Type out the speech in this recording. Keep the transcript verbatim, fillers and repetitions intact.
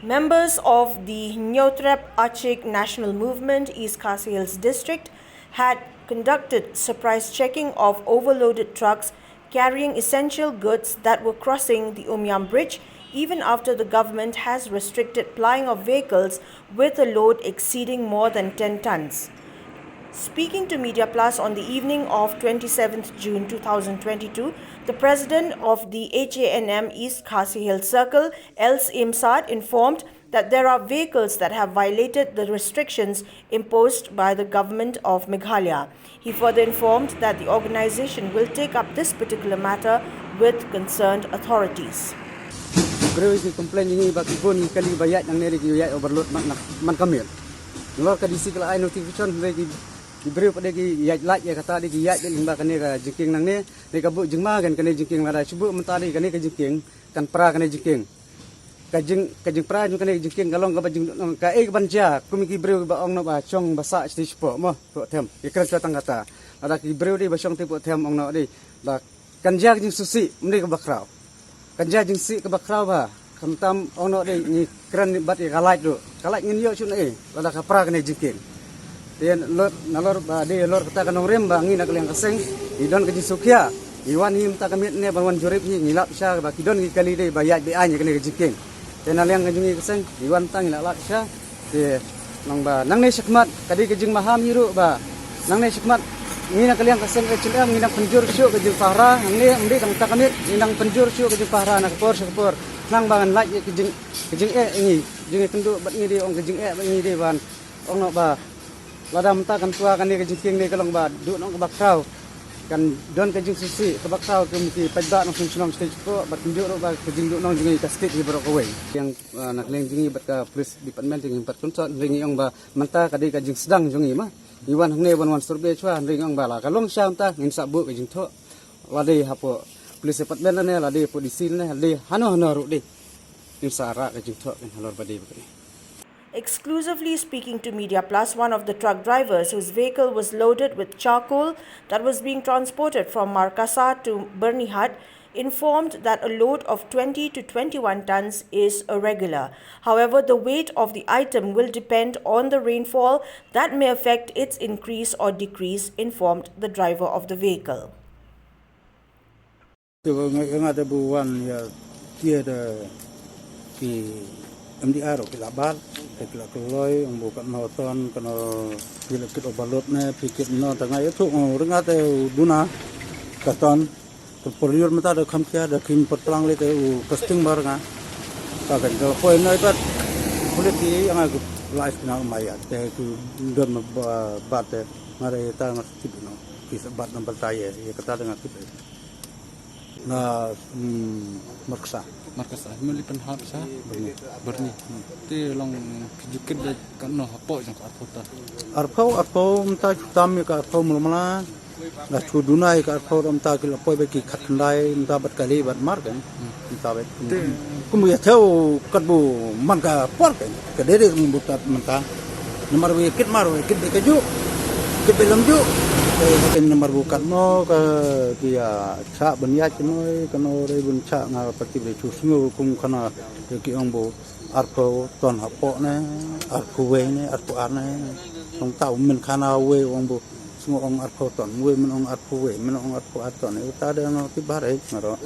Members of the Hynñiewtrep Achik National Movement, East Khasi Hills District, had conducted surprise checking of overloaded trucks carrying essential goods that were crossing the Umiam Bridge, even after the government has restricted plying of vehicles with a load exceeding more than ten tons. Speaking to Media Plus on the evening of twenty-seventh June two thousand twenty-two, the president of the H A N M East Khasi Hills Circle, Els Imsad, informed that there are vehicles that have violated the restrictions imposed by the government of Meghalaya. He further informed that the organization will take up this particular matter with concerned authorities. Briew ki complain ïa ngi ba ki bun ki kali ba ïaid nangne de ki ïaid overload man, man ka miet. Nalor ka D C ka la ai notification, hynrei ki, ki briew pat de ki ïaid lait ïa kata, de ki ïaid de lyngba kane ka jingkieng nangne. Dei ka buh jingma kan kane jingkieng, lada shu buh mynta de kane ka jingkieng kan pra kane jingkieng. Ka jing, ka jingpra jong kane ka jingkieng ka long kaba jing, kaei kaban jia kum ki briew ba ong noh ba shong ba sah shatei shapoh mo, poh them. Ïa kren shuwa tang kata. Lada ki briew de ba shong te poh them, ong noh de ba kan jia ka jingsngewsih, ym dei kaba khraw. Kan jia jingsngewsih kaba khraw ba, khamtam ong noh de ngi kren bad ïa ka lait ruh. Ka lait ngin ïoh shuh na ei lada ka pra kane jingkieng. Te nalor, nalor ba de nalor kata ka nongrim ba ngi na ka liang ka seng ngi don ka jingsngewkhia. Ngi wan hi mynta ka miet ne ban wan jurip hi, ngi lap sha ba ki don ki kali de ba ïaid be-aiñ ïa kane ka jingkieng. Te na liang ka jong ngi ka seng ngi wan tang ngi la lap sha. Te nang ba nangne shakhmat ka dei ka jingmaham hi ruh ba nangne shakhmat ngi na ka liang ka seng H A N M ngi nang pynjur shuh ka jingpahara, nangne ym dei tang mynta ka miet, ngi nang pynjur shuh ka jingpahara na ka por sha ka por. Nang ba ngan lait ïa ka jing, ka jingeh ngi, jingeh kynduh bad ngi de, ong ka jingeh bad ngi de ban ong noh ba lada mynta kan twa kane ka jingkieng de ka long ba duh noh kaba khraw. Kan don ka jingsngewsih kaba khraw kum ki paidbah nongshong shnong shatei shapoh, bad kumjuh ruh ba ka jingduhnong jong ngi ka state hi baroh kawei. Ïa, ah, na ka liang jong ngi bad ka police department jong ngi pat consult, hynrei ngi ong ba mynta ka dei ka jingsdang jong ngi ma. Ngi wan hangne ban wan survey shuwa, hynrei ngi ong ba la ka long sha mynta ngin sa buh ka jingthoh. La dei hapoh police department lane, la dei hapoh D C lane, la dei hano hano ruh de. Ngin sa rah ka jingthoh kan halor ba dei ba ka dei. Exclusively speaking to Media Plus, one of the truck drivers whose vehicle was loaded with charcoal that was being transported from Markasa to Byrnihat informed that a load of twenty to twenty-one tons is irregular. However, the weight of the item will depend on the rainfall that may affect its increase or decrease, informed the driver of the vehicle. Te ba nga, nga te bu wan ïa ki da ki M D R ki la bat, te ki la kloi, ong bu katno ton, katno ki la kit overload ne, phi kit no ta nga ïa tu, ong ring nga te u duna ka ton, ka por ïur mynta da kham kia, da khim por tlang le te u casting bar nga. Ka kan ka poi noi bat, kulit ki ïa nga ki live na ma ïa, te ki don ma ba, bat te, nga da ïa ta nga kit no, ki bat na bat ta ïa, ïa kata da nga kit. Na, mm, Markasa. Markasa, hynmen li pynhap sha Byrni. Byrni. Te long ki ju kit da katno hapoh jong ka arphew ta? Arphew, arphew mynta ju tam ïa ka arphew mala mala. La shu duna ïa ka arphew da mynta ki la poi bad ki khatkhyndai mynta bad kali bad mar kan. Mynta bad. Te kum ïa thew katbu man ka por kan. Ka dei dei kum bu tat mynta. Namar ba ïa kit mar, ïa kit bad ka ju. Kit bad lam ju. Te ka namar bu katno ka ki ïa Chah ban ïaid kano kano re ban chah nga pat ki bre chu sngew kum khana ki ong bo arphew ton hapoh ne arphew wei ne arphew ar ne. Tong ta u men khana wei ong bo sngew ong arphew ton wei men ong arphew wei men ong arphew ar ton ne uta de no ti bare ngaro.